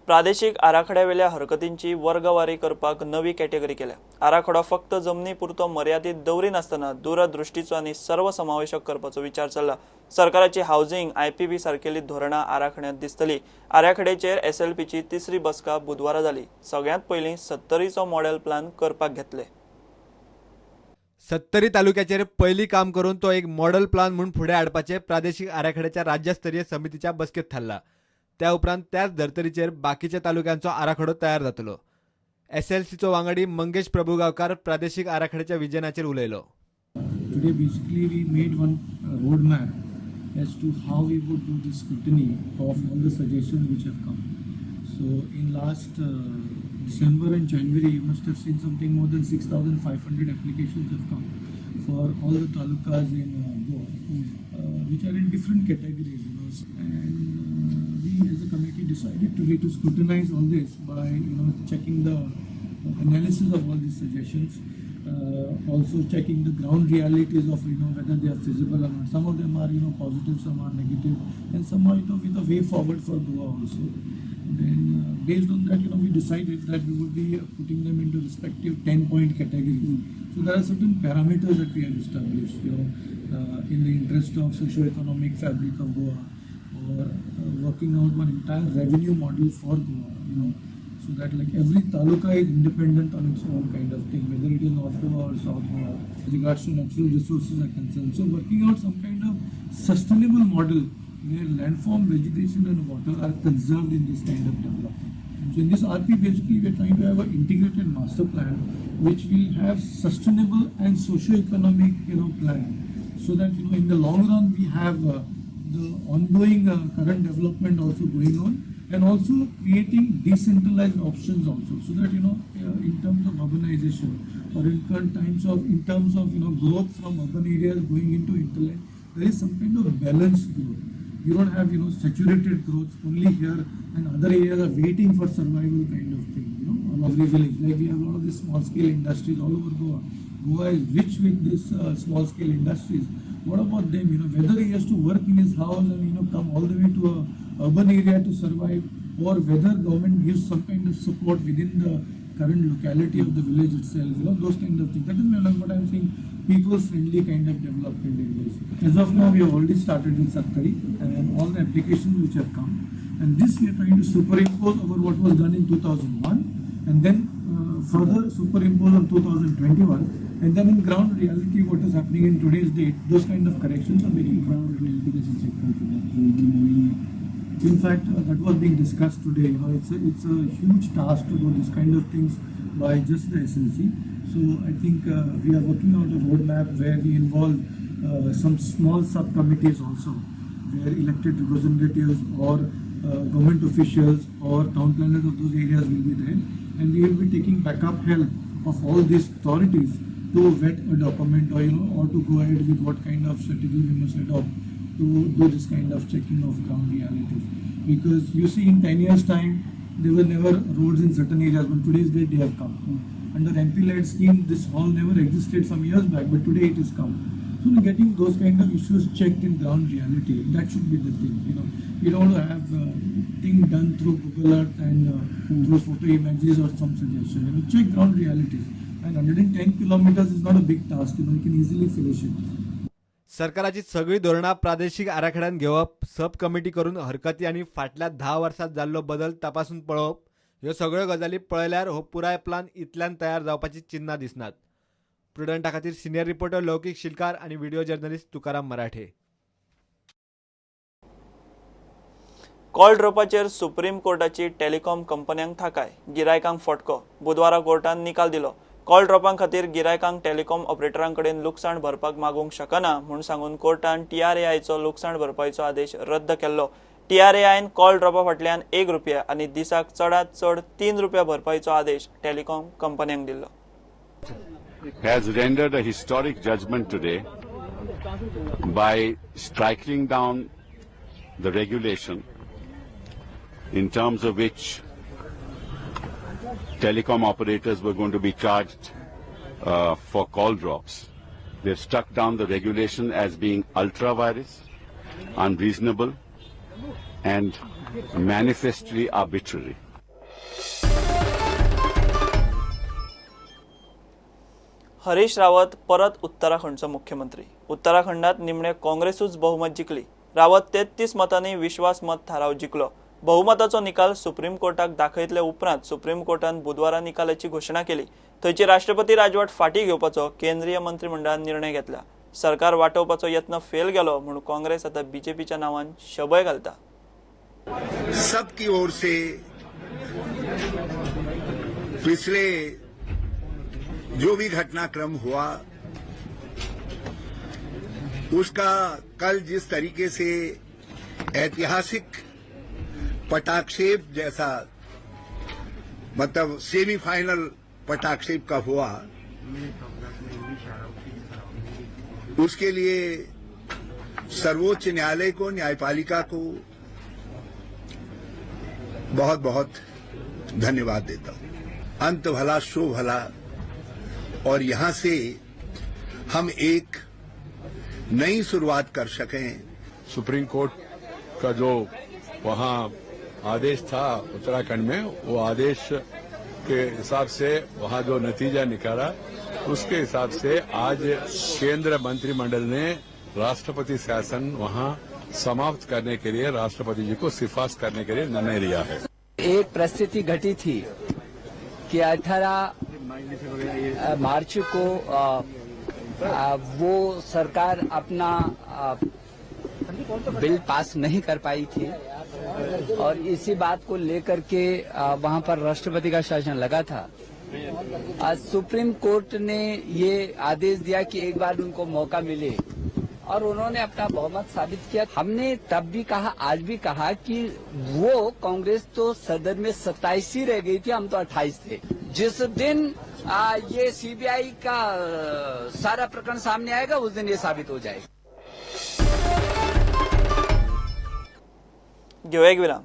प्रादेशीक आराखड्यावेल्या हरकतींची वर्गवारी करपाक नवी कॅटेगरी केल्या. आराखडो फक्त जमनी पुरतो मर्यादीत दवरिनासतना दूरदृष्टीचो आनी सर्वसमावेशक करपाचो विचार चल्ला. सरकाराची हावजिंग, आयपीबी सारकेली धोरणां आराखड्यांत दिसतली. आराखड्याचेर एसएलपीची तिसरी बसका बुधवारा जाली. सगळ्यांत पयलीं सत्तरीचो मॉडेल प्लान करपाक घेतले. सत्तरी तालुक्याचेर पयलीं काम करून तो एक मॉडेल प्लान म्हूण फुडें हाडपाचें प्रादेशीक आराखड्याच्या राज्यस्तरीय समितीच्या बसकेंत थारला. त्या उपरांत त्याच धर्तरीचेर बाकीच्या तालुक्यांचो आराखडो तयार जातलो. एसएलसीचो वांगडी मंगेश प्रभुगांवकार प्रादेशीक आराखड्याच्या विजनाचेर उलयलो. Today basically we made one road map as to how we would do the scrutiny of all the suggestions which have come. So in last December and January you must have seen something more than 6,500 applications have come for all the talukas in Goa, which are in different categories, you know. And we as a committee decided today to scrutinize all this by, you know, checking the analysis of all these suggestions, also checking the ground realities of, you know, whether they are feasible or not. Some of them are, you know, positive, some are negative, and some are, you know, with a way forward for Goa also. Then based on that, you know, we decided that we would be putting them into respective 10-point categories. So there are certain parameters that we have established, you know, in the interest of socio-economic fabric of Goa, or working out one entire revenue model for Goa, you know, so that like every taluka is independent on its own kind of thing, whether it is North Goa or South Goa, with regards to natural resources are concerned. So working out some kind of sustainable model where landform, vegetation and water are conserved in this kind of development. So in this RP basically we are trying to have an integrated master plan which will have sustainable and socio-economic, you know, plan, so that, you know, in the long run we have the ongoing current development also going on, and also creating decentralized options also, so that, you know, in terms of urbanization or in terms of, you know, growth from urban areas going into hinterland, there is some kind of balanced growth. You don't have, you know, saturated growth only here and other areas are waiting for survival kind of thing, you know, all every village. Like we have a lot of these small scale industries all over Goa. Goa is rich with this small scale industries. What about them? You know, whether he has to work in his house and, you know, come all the way to a urban area to survive, or whether government gives some kind of support within the current locality of the village itself, you know, those kind of things. That is what I am saying, people-friendly kind of development in this. As of now, we have already started with Sattari and all the applications which have come. And this we are trying to superimpose over what was done in 2001, and then further superimpose on 2021. And then in ground reality, what is happening in today's date, those kind of corrections are making. Ground reality moving. In fact, that was being discussed today. You know, it's a huge task to do this kind of things by just the SLC. So I think we are working out a roadmap where we involve some small subcommittees also, where elected representatives or government officials or town planners of those areas will be there, and we will be taking backup help of all these authorities to vet a document, or, you know, or to go ahead with what kind of strategy we must adopt to do this kind of checking of ground realities. Because you see, in 10 years time there were never roads in certain areas, but today's date they have come. Under MP-led scheme, this hall never existed some years back, but today it has come. So getting those kind of issues checked in ground reality, that should be the thing, you know. We don't have thing done through Google Earth and through photo images or some suggestion. You know, check ground realities. And 110 kilometers is not a big task, you know, you can easily finish it. सरकाराची सगळी धोरणां प्रादेशीक आराखड्यान घेवप, सब committee करून हरकती आनी फाटल्या 10 वर्सांत जाल्लो बदल तपासून पळोवप, ह्यो सगळ्यो गजाली पळयल्यार हो पुराय प्लान इतल्यान तयार जावपाची चिन्हां दिसनात. प्रुडंटा खातीर सिनियर रिपोर्टर लौकीक शिलकार आनी video journalist Tukaram Marathe. Call ड्रॉपाचेर supreme कोर्टाची टेलिकॉम कंपन्यांक थाकाय, गिरायकांक फटको. बुधवारा कोर्टान निकाल दिलो. कॉल ड्रॉपां खातीर गिरायकांक टेलिकॉम ऑपरेटरां कडेन लुकसाण भरपाक मागूंक शकना म्हूण सांगून कोर्टान टीआरएआयचो लुकसाण भरपाईचो आदेश रद्द केल्लो. टीआरएआयन कॉल ड्रॉपा फाटल्यान 1 रुपया आनी दिसाक चडांत चड 3 रुपया भरपाईचो आदेश टेलिकॉम कंपन्यांक दिल्लो. Has rendered a historic judgment today by striking down the regulation in terms of which telecom operators were going to be charged for call drops. They've struck down the regulation as being ultra-virus, unreasonable and manifestly arbitrary. Harish Rawat परत उत्तराखंडचो मुख्यमंत्री. उत्तराखंडात निमणे काँग्रेसूच बहुमत जिखली. रावत 33 मतांनी विश्वास मत थाराव जिखलो. बहुमताचो निकाल supreme कोर्टाक दाखयतले उपरांत सुप्रीम कोर्टान बुधवारा निकालाची घोशणा केली. थंयची राष्ट्रपती राजवट फाटी घेवपाचो केंद्रीय मंत्रिमंडळान निर्णय घेतला. सरकार वाटोवपाचो यत्न फेल गेलो म्हणून काँग्रेस आता बीजेपीच्या नावान शबय घालता. सबकी ओर से पिछले जो भी घटनाक्रम हुआ उसका कल जिस तरीके से ऐतिहासिक पटाक्षेप जैसा, मतलब सेमीफाइनल पटाक्षेप का हुआ, उसके लिए सर्वोच्च न्यायालय को, न्यायपालिका को बहुत बहुत धन्यवाद देता हूं। अंत भला शो भला, और यहां से हम एक नई शुरुआत कर सकें। सुप्रीम कोर्ट का जो वहां आदेश था उत्तराखंड में, वो आदेश के हिसाब से वहां जो नतीजा निकाला उसके हिसाब से आज केंद्र मंत्रिमंडल ने राष्ट्रपति शासन वहां समाप्त करने के लिए राष्ट्रपति जी को सिफारिश करने के लिए निर्णय लिया है। एक परिस्थिति घटी थी कि 18 मार्च को वो सरकार अपना बिल पास नहीं कर पाई थी और इसी बात को लेकर के वहां पर राष्ट्रपति का शासन लगा था। आज सुप्रीम कोर्ट ने ये आदेश दिया कि एक बार उनको मौका मिले और उन्होंने अपना बहुमत साबित किया। हमने तब भी कहा, आज भी कहा कि वो कांग्रेस तो सदन में 27 ही रह गई थी, हम तो 28 थे। जिस दिन ये सीबीआई का सारा प्रकरण सामने आएगा उस दिन ये साबित हो जाएगा। घेऊया एक विराम.